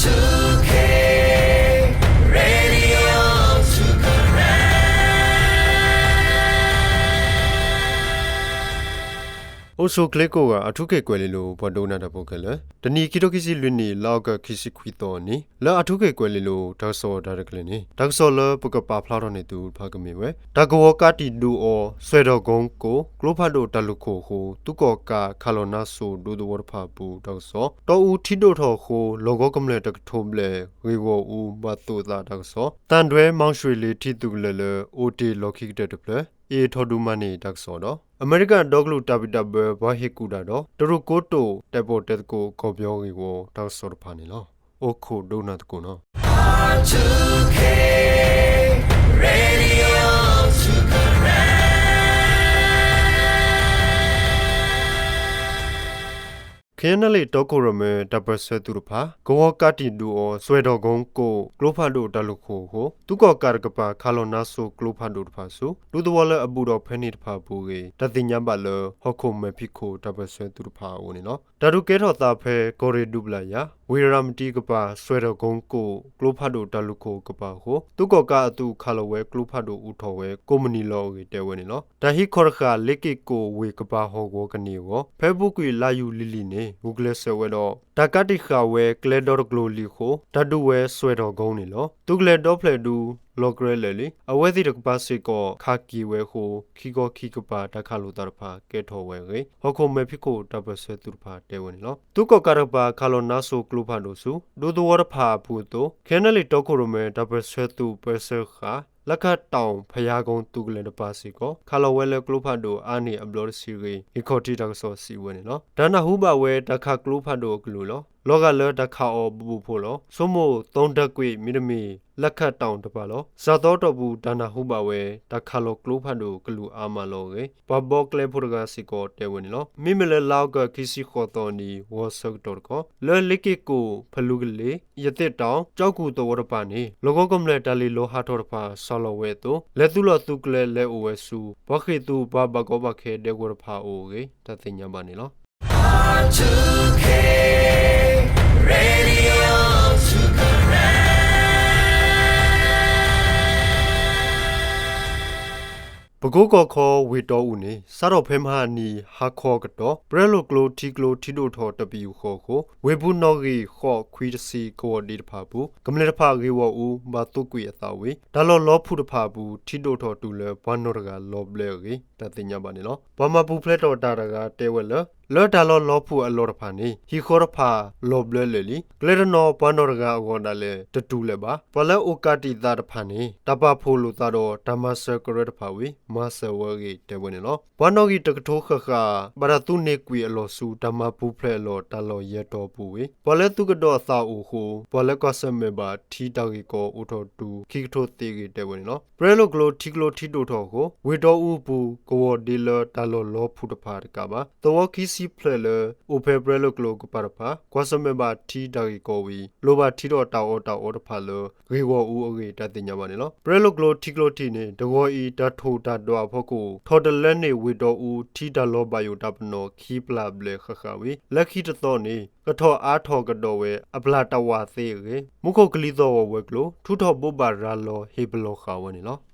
two K Radio two Karen အိၣ်ဆူၣ်ချ့ကိးဂၤ အၣ်ထူခ့ၣ်ကွဲၤလ့လိၤ ပှၤဒိကနၣ်တၢ်ဖိခဲလၢာ်, တနံၤခံထိခံဆံလွံၢ်နံၣ် လါအီကူးခံဆံခွံသီအနံၤ လၢအၣ်ထူခ့ၣ်ကွဲၤလ့လိၤ တၢ်ကစီၣ်တၢ်ရဲၣ်တၢ်ကျဲၤန့ၣ် တၢ်ကစီၣ်လၢပကပာ်ဖျါထီၣ်န့ၢ်သုတဖၣ်ကမ့ၢ်ဝဲ တၢ်ကဝီၤကးတံာ်ဒုးအီၤ စွဲၣ်တီၣ်ကိကိး ကျိဖးဒိၣ်တၢ်လုၢ်ခိၣ်အဃိ သုးကီၣ်ကးခးလီၤနါစိၤဒူသဝီတဖၣ်အပူၤတၢ်ကစီၣ်, တီအူထံဒိၣ်ထီၣ်အဃိ လီၢ်ကဝီၤကမျၢၢ်တကထိဘျဲၣ် ဂ့ၢ်ဂီၢ်အူဘၣ်သိၣ်သးတၢ်ကစီၣ်, သၣ်ဒွဲမီၤၡွ့လ့ထံသုးကလၢၤလၢ အိၣ်တ့ၢ်လီၢ်ခံကတၢၢ်တဖျၢၣ် အ့ၣ်ထီၣ်ဒုးမၤန့ၢ်တၢ်ကစီၣ်ဒီး အမဲရကၤဒီကလုာ်တၢ်ဘံၣ်တၢ်ဘၢပှၤဟ့ၣ်ကူၣ်တၢ်ဒီး တရူးကိတိာ် တဲာ်ပီၣ်တဲသကိးကီၢ်ပယီၤဂ့ၢ်ဂီၢ်တၢ်ကစီၣ်တဖၣ်န့ၣ်လီၤ. အိၣ်ခိးဒိကနၣ်သကိးနီၤ ခယနလ့ၣ်တီခိၣ်ရိၣ်မဲ တၢ်ပၢၢ်ဆၢသုးတဖၣ် ကဝီၤကးတံာ်ဒုးအီၤ စွဲၣ်တီၣ်ကိကိး ကျိဖးဒိၣ်တၢ်လုၢ်ခိၣ်အဃိ သုးကီၣ်ကးတကပၤ ခးလီၤနါစိၤကျိဖးဒိၣ်တဖၣ်ဆူ ဒူသဝီလၢအဘူးဒီးဖဲန့ၣ်တဖၣ်အပူၤအဂ့ၢ် တၢ်သ့ၣ်ညါဘၣ်လၢ ဟီၣ်ခိၣ်မဲာ်ဖံးခိၣ်တၢ်ပၢၢ်ဆၢသုးတဖၣ်အအိၣ်န့ၣ်လီၤ. တၢ်ဒုးကဲထီၣ်သးဖဲ ကီၢ်ရ့ၣ်ဒူပျၢ်ယၤ ဝ့ၢ်ရၤမတံကပၤ စွဲၣ်တီၣ်ကိကိး ကျိဖးဒိၣ်တၢ်လုၢ်ခိၣ်ကပၤအဃိ သုးကီၣ်ကးအသုးခးလီၤဝဲကျိဖးဒိၣ်အူထီၣ်ဝဲကိးမုၢ်နံၤလီၤအဂ့ၢ်တဲဝဲန့ၣ်လီၤ. တၢ်ဟံးခီတဃာ် လ့က့ၢ်ကိၣ်ဝ့ၢ်ကပၤဟီၣ်ကဝီၤကန့ၢ်အဂီၢ် ဖဲအပူၤကွံာ်လါယူၤလံလံန့ၣ် ဂုာ်ကျဲးစၢးဝဲဒီး တၢ်ကးတံာ်ဃာ်ဝဲကျဲဒီတကျိၤလံအဃိ တၢ်ဒုးဝဲစွဲၣ်တီၣ်ကိန့ၣ်လီၤ. သုးကလၢၤဒီဖျၢၣ်ဒုး လီၤကြၢးလၢာ်လံ, အဝဲသ့ၣ်တကပၤစ့ၢ်ကီး ခးက့ၤဝဲအဃိ ခံခီခံကပၤတၢ်ခးလိာ်သးတဖၣ်ကဲထီၣ်ဝဲအဂ့ၢ် ဟီၣ်ခိၣ်မဲာ်ဖံးခိၣ်တၢ်ပၢၢ်ဆၢသုးတဖၣ်တဲဝဲန့ၣ်လီၤ. သုးကီၣ်ကးတကပၤ ခးလီၤနါစိၤကျိဖးဒိၣ်ဆူ ဒူသဝီတဖၣ်အပူၤအသိး ခယနလ့ၣ်တီခိၣ်ရိၣ်မဲ တၢ်ပၢၢ်ဆၢသုးပၢဆှၢဃာ် လၢခၢၣ်တီၣ်ဖယါကိသုးကလၢၤတပၤစ့ၢ်ကီး ခးလီၤဝဲလၢကျိဖးဒိၣ်အါန့ၢ်အဘျီတဆံအဂ့ၢ် ဂံၢ်ခီၣ်ထံးတၢ်ကစီၣ်စံးဝဲန့ၣ်လီၤ. တၢ်နၢ်ဟူဘၣ်ဝဲ တၢ်ခးကျိဖးဒိၣ်အကလုၢ်လီၤ. လီၤဂာ်လၢတၢ်ခးအီၤဘူးဘူးဖိလီၤ. ဆိကမိၣ် သုတၢကွံာ် မ့တမ့ၢ် လၢခၢၣ်တီၣ်တပၤလီၤ. စှၤသီအတီၢ်ပူၤ တၢ်နၢ်ဟူဘၣ်ဝဲ တၢ်ခးလီၤကျိဖးဒိၣ်ကလုၢ်အါမးလီၤအဂ့ၢ် ပှၤဘီကျဲဖိတဂၤစ့ၢ်ကီးတဲဝဲန့ၣ်လီၤ. မ့မ့ၢ်လၢလါအီကူးခံဆံဃိးသီအနံၤ ဂီၤဆၢကတီၢ်တခီ လၢလ့က့ၣ်ကိၣ် ဖလူကလ့ၣ် ယသ့ၣ်တီၣ် ကၠီကူၣ်သဝီတပၤန့ၣ် လီၢ်ကဝီၤကမျၢၢ်တၢ်လ့ၤလီၤဟးထီၣ်တဖၣ် စှၤလီၤဝဲအသိး လဲၤသူၣ်လီၤသုးကျဲၤလဲၤအိၣ်ဝဲဆူ ပှၤဃ့ၢ်သုးပှၤဘၣ်ကီဘၣ်ခဲဒဲကဝီၤတဖၣ်အအိၣ်အဂ့ၢ် တၢ်သ့ၣ်ညါဘၣ်န့ၣ်လီၤ. Radio ပကိကီၢ်ခီ ဝ့ၢ်တီအူန့ၣ် စးထီၣ်ဖဲမဟါအနံၤ ဟါခီအကတီၢ် ပြၢလိာ်ကျိထံကျိထံဒိၣ်ထီၣ်တပယူာ်ဃီအဃိ ဝ့ၢ်ပူၤနီၣ်ဂံၢ်ဃိးခွံတဆံကဝီၤဒ့တဖၣ်အပူၤ ကမျၢၢ်တဖၣ်ဂ့ၢ်ဂီၢ်အူ ဘၣ်သိၣ်ကွံာ်အသးဝံၤ တၢ်လီၢ်လီၤဖှူးတဖၣ်အပူၤ ထံဒိၣ်ထီၣ်တုၤလၢပှၤနီၢ်တဂၤလီၤဘျၢအဂ့ၢ် တၢ်သ့ၣ်ညါဘၣ်န့ၣ်လီၤ. ပှၤမၤပူၤဖျဲးထီၣ်တၢ်တဂၤတဲဝဲလၢ လၢတၢ်လီၢ်လီၤဖှူးအလီၢ်တဖၣ်န့ၣ် ဟံၣ်ဃီတဖၣ်လီၤဘျၢလၢာ်လံ. ကျဲတနီၤပှၤနီၢ်တဂၤအဂီၢ်ဒၣ်လဲာ်တတုၤလၢၤဘၣ်. ပှၤလၢအိၣ်ကးတံာ်သးတဖၣ်န့ၣ် တၢ်ပာ်ဖှိၣ်လိာ်သးဒီးတၢ်မၤစၢၤကရၢတဖၣ်ဝံၤ မၤစၢၤဝဲအဂ့ၢ်တဲဝဲန့ၣ်လီၤ. ပှၤနီၣ်ဂံၢ်တကထိဃၣ်ဃၣ် ဘၣ်တၢ်သူန့ၢ်ကွံာ်အလီၢ်ဆူ တၢ်မၤပူၤဖျဲးအလီၢ်တၢ်လီၢ်ယဲၢ်တီၤအပူၤဝံၤ ပှၤလၢသုးကဒီးအသးအိၣ်အဃိ ပှၤလၢကွၢ်ဆၢၣ်မဲာ်ဘၣ်ထံတၢ်ဂ့ၢ်ကီအိၣ်ထီၣ်တုၤခံကထိသ့အဂ့ၢ်တဲဝဲန့ၣ်လီၤ. ပြၢလိာ်ကျိထံကျိထံဒိၣ်ထီၣ်အဃိ ဝ့ၢ်တီအူအပူၤ ကဝီၤဒ့လၢတၢ်လီၢ်လီၤဖှူးတဖၣ်တကးဘၣ် သဝီခံဆံဖျၢၣ်လၢ အိၣ်ဖဲပြၢလိာ်ကျိကပၤတဖၣ် ကွၢ်ဆၢၣ်မဲာ်ဘၣ်ထံတၢ်ဂ့ၢ်ကီဝံၤ လိၣ်ဘၣ်ထံဒီးတၢ်အီၣ်တၢ်အီတဖၣ်လၢ ဂ့ၢ်ဂီၢ်အူအဂ့ၢ် တၢ်သ့ၣ်ညါဘၣ်န့ၣ်လီၤ. ပြၢလိာ်ကျိထံကျိထံးန့ၣ် တဂီၤအံၤ တၢ်ထိၣ်တၢ်ဒွးအဖီခိၣ် ထီၣ်တလၢန့ၢ်ဝ့ၢ်တီအူ ထံတၢ်လီၤဘၣ်ယိၣ်တၢ်ပနီၣ်ခံပျၢ်ဘျဲၣ်ဃၣ်ဃၣ်ဝံၤ လၢခံတသီန့ၣ် ကထီၣ်အါထီၣ်ကဒီးဝဲ အပျၢ်တၢ်ဝးသ့အဂ့ၢ် မူခိၣ်ကလံၤသီၣ်ဂီၤဝဲၤကျိၤ ထုးထီၣ်ဘိးဘၣ်ရၤလီၤဟ့ၣ်ပလီၢ်ဃာ်ဝဲန့ၣ်လီၤ.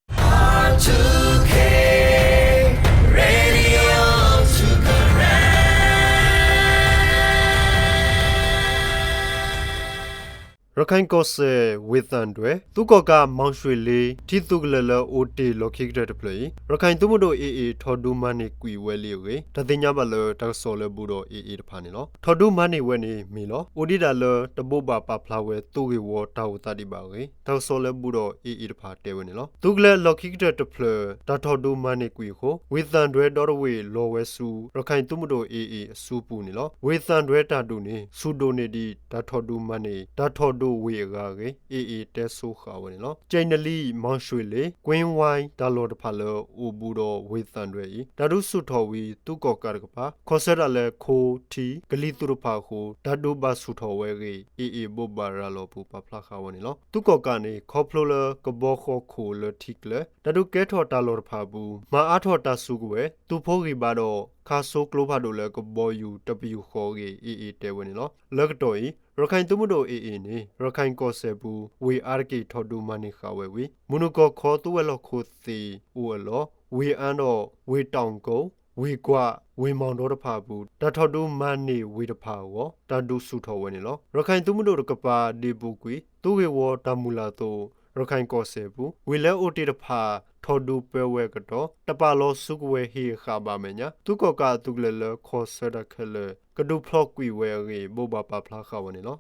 ရခၢၣ်ကီၢ်စဲၣ် ဝ့ၢ်သၣ်ဒွဲ သုးကီၣ်ကး မီၤၡွ့လ့ ထံသုးကလၢၤလၢအိၣ်တ့ၢ်လီၢ်ခံကတၢၢ်တဖျၢၣ်အံၤ ရခၢၣ်သုးမုၢ်ဒိၣ် AA ထီၣ်ဒုးမၤန့ၢ်ကွံာ်ဝဲလံအဂ့ၢ် တၢ်သ့ၣ်ညါဘၣ်လၢ တၢ်ကစီၣ်လၢဘူးဒီး AA တဖၣ်န့ၣ်လီၤ. ထီၣ်ဒုးမၤန့ၢ်ဝဲန့ၣ်မ့ၢ်လီၤ. အိၣ်ဒံးဒၣ်လၢ တဘိးဘၣ်ပာ်ဖျါဝဲသုးဂ့ၢ်ဝီတၢ်အိၣ်သးဒံးဘၣ်အဂ့ၢ် တၢ်ကစီၣ်လၢဘူးဒီး AA တဖၣ်တဲဝဲန့ၣ်လီၤ. သုးကလၢၤလီၢ်ခံကတၢၢ်တဖျၢၣ် တၢ်ထီၣ်ဒုးမၤန့ၢ်ကွံာ်အဃိ ဝ့ၢ်သၣ်ဒွဲဒီတဝ့ၢ်လီၤဝဲဆူ ရခၢၣ်သုးမုၢ်ဒိၣ် AA အစုပူၤန့ၣ်လီၤ. ဝ့ၢ်သၣ်ဒွဲတၢ်ဒုးန့ၣ် ဆူၣ်ဒိၣ်န့ၢ်ဒံး တၢ်ထီၣ်ဒုးမၤန့ၢ် တၢ်ထီၣ်ဒုးဝ့ၢ်အဂၤအဂ့ၢ် AA တဲဆိဃာ်ဝဲန့ၣ်လီၤ. ကၠဲၣ်နလံ မီၤၡွ့လ့ ကွ့ဝါ တၢ်လီၢ်တဖၣ်လၢအိၣ်ဘူးဒီးဝ့ၢ်သၣ်ဒွဲအံၤ တၢ်ဒုးဆူၣ်ထီၣ်ဝံၤ သုးကီၣ်ကးတကပၤ ခီၣ်ဆၢတၢ်လၢခိ ထံ ကလံၤသုးတဖၣ်အဃိ တၢ်ဒုးဘၣ်ဆူၣ်ထီၣ်ဝဲအဂ့ၢ် AA ဘိးဘၣ်ရၤလီၤအပူၤပာ်ဖျါဃာ်ဝဲန့ၣ်လီၤ. သုးကီၣ်ကးန့ၣ် ခီဖျိလၢကဘီဃီခိၣ်လၢထံကျၢၤ တၢ်ဒုးကဲထီၣ်တၢ်လီၢ်တဖၣ်အပူၤ မၤအါထီၣ်တၢ်စုကဝဲၤ သုးဖိဂံၢ်ဘါဒီး ခးစိကျိဖးဒိၣ်လၢကဘီယူၤတပယူာ်ဃီအဂ့ၢ် AA တဲဝဲန့ၣ်လီၤ. လၢကတီၢ်အံၤ ရခၢၣ်သုးမုၢ်ဒိၣ် A A န့ၣ် ရခၢၣ်ကီၢ်စဲၣ်ပူၤ ဝ့ၢ်အါတက့ၢ်ထီၣ်ဒုးမၤန့ၢ်ဃာ်ဝဲဝံၤ မုၢ်နုာ်ကီၢ်ခီသုးဝဲၤလီၢ်ခိၣ်သ့ၣ်အိၣ်အလီၢ် ဝ့ၢ်အါဒီး ဝ့ၢ်တီၣ်ကိၣ် ဝ့ၢ်ကွး ဝ့ၢ်မီၣ်ဒီတဖၣ်အပူၤ တၢ်ထီၣ်ဒုးမၤန့ၢ်ဝ့ၢ်တဖၣ်အဂီၢ် တၢ်ဒုးဆူၣ်ထီၣ်ဝဲန့ၣ်လီၤ. ရခၢၣ်သုးမုၢ်ဒိၣ်တကပၤ ဒ့ပူၤကွံာ် သုးဂ့ၢ်ဝီတၢ်မုၢ်လၢ်အသိး ရခၢၣ်ကီၢ်စဲၣ်ပူၤ ဝ့ၢ်လၢအိၣ်တ့ၢ်တဖၣ် ထီၣ်ဒုးပၢဝဲအကတီၢ် တပာ်လီၤစုကဝဲၤဟ့ၣ်အဃာ်ဘၣ်အမဲာ်ညါ သုးကီၣ်ကးအသုးကလၢၤလၢခီၣ်ဆၢတၢ်ခဲလၢာ် ကဒုးဖျီၣ်ကွံာ်ဝဲအဂ့ၢ် ဘိးဘၣ်ပာ်ဖျါဃာ်ဝဲန့ၣ်လီၤ.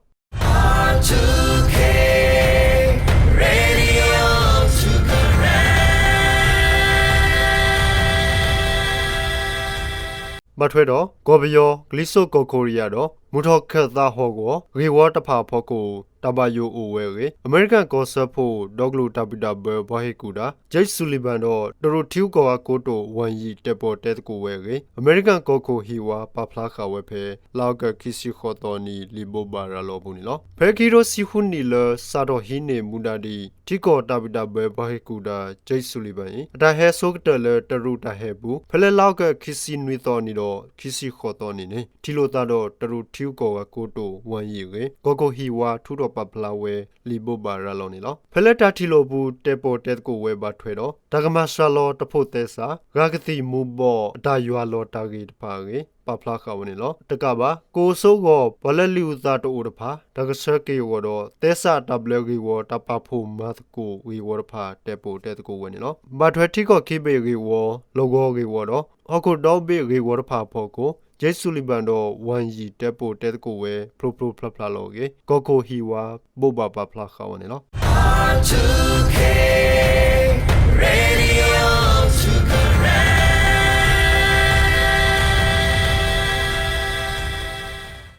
ဘၣ်ထွဲဒီး ကီၢ်ပယီၤ ကလံၤစိးကီၢ်ခိရံယါဒီး မုၢ်ထီၣ်ခၢၣ်သးဟီၣ်ကဝီၤ ဂ့ၢ်ဝီတဖၣ်အဖီခိၣ် တၢ်ဘၣ်ယိၣ်အိၣ်ဝဲအဂ့ၢ် အမဲရကၣ်ကီၢ်စၢဖှိၣ် ဒီကလုာ်တၢ်ဘံၣ်တၢ်ဘၢပှၤဟ့ၣ်ကူၣ်တၢ် Jake Sullivan ဒီး တရူးထံဂုၤကီၢ်ဂၤကိတိာ် Wang Yi တဲပိာ်တဲသကိးဝဲအဂ့ၢ် အမဲရကၣ်ကီၢ်ခိၣ်ဟံၣ်ဝါ ပာ်ဖျါဃာ်ဝဲဖဲ လါအီကူး ခံဆံဃိးသီအနံၤ လံာ်ဘိးဘၣ်ရၤလီၤအပူၤန့ၣ်လီၤ. ဖဲခံကထိဆံဃုနံၣ်လၢ စးထီၣ်ဟံးန့ၢ်မူဒါဒ် ထံကီၢ်တၢ်ဘံၣ်တၢ်ဘၢပှၤဟ့ၣ်ကူၣ်တၢ် Jake Sullivan အံၤ အတၢ်ဟဲအဆိကတၢၢ်လၢတရူးတၢ်ဟဲအပူၤ ဖဲလၢလါအီကူး ခံဆံနွံသီအနံၤဒီး ခံဆံဃိးသီအနံၤန့ၣ် ထံၣ်လိာ်သးဒီးတရူးထံဂုၤကီၢ်ဂၤကိတိာ် Wang Yi အဂ့ၢ် ကီၢ်ခိၣ်ဟံၣ်ဝါထုးထီၣ်ပာ်ဖျါဝဲ လံာ်ဘိးဘၣ်ရၤလီၤန့ၣ်လီၤ. ဖဲလၢတၢ်ထံၣ်လိာ်အပူၤ တဲပိာ်တဲသကိးဝဲဘၣ်ထွဲဒီး တၢ်ကမၤစှၤလီၤတဖိးသဲစး ဂၤကသံၣ်မူၤဘှီးအတၢ်ယွၤလီၤတၢ်ဂ့ၢ်တဖၣ်အဂ့ၢ် ပာ်ဖျါဃာ်ဝဲန့ၣ်လီၤ. တကးဘၣ် ကအိၣ်ဆိးအဂီၢ် ပှၤလၢလံာ်အုၣ်သးတအိၣ်တဖၣ် တၢ်ကဆှၢက့ၤအဂီၢ်ဒီး သဲစးအတၢ်ဘျၢဂ့ၢ်ဝီ တၢ်ပာ်ဖှိၣ်မၤသကိးဂ့ၢ်ဝီတဖၣ် တဲပိာ်တဲသကိးဝဲန့ၣ်လီၤ. ဘၣ်ထွဲထံကီၢ်ခံဘ့ၣ်ဂ့ၢ်ဝီ, လီၢ်ကဝီၤဂ့ၢ်ဝီဒီး ဟီၣ်ခိၣ်ဒီဘ့ၣ်ဂ့ၢ်ဝီတဖၣ်အဖီခိၣ် Jake Sullivan ဒီး Wang Yi တဲပိာ်တဲသကိးဝဲ ဖျိဖျိဖျါဖျါလီၤအဂ့ၢ် ကီၢ်ခိၣ်ဟံၣ်ဝါ ဘိးဘၣ်ပာ်ဖျါဃာ်ဝဲန့ၣ်လီၤ.